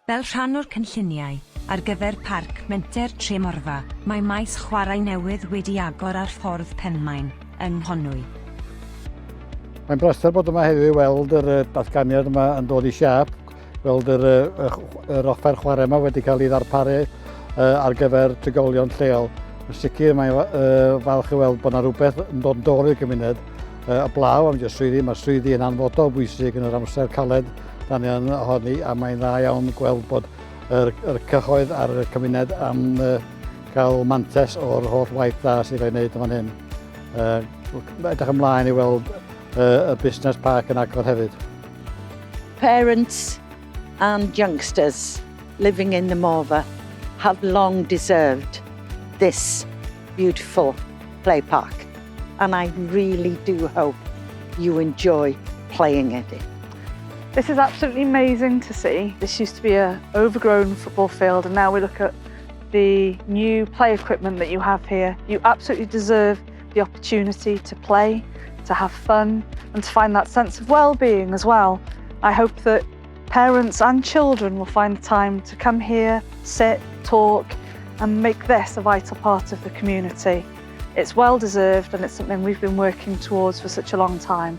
Fel rhan o'r cynlluniau ar gyfer Parc Menter Tremorfa, mae maes chwarae newydd wedi agor ar Ffordd Penmaen, yng Nghonwy. Mae'n bleser bod yma heddiw i weld yr datganiad yma yn dod i siâp, gweld yr, yr offer chwarae yma wedi cael ei ddarparu ar gyfer trigolion lleol. Yn sicr mae'n falch i weld bod yna rhywbeth yn dod yn dod i'r gymuned y blaw am jyst swyddi. Mae swyddi yn anfodol bwysig yn yr amser caled dan ni yn ohoni a mae'n dda iawn gweld bod yr, yr cyhoedd a'r cymuned am uh, cael mantes o'r holl waith dda sydd ei wneud yn fan hyn. Uh, edrych ymlaen i weld uh, y busnes parc yn agor hefyd. Parents and youngsters living in the Morfa have long deserved this beautiful play park and I really do hope you enjoy playing in it. This is absolutely amazing to see. This used to be a overgrown football field and now we look at the new play equipment that you have here. You absolutely deserve the opportunity to play, to have fun and to find that sense of well-being as well. I hope that parents and children will find the time to come here, sit, talk and make this a vital part of the community. It's well deserved and it's something we've been working towards for such a long time.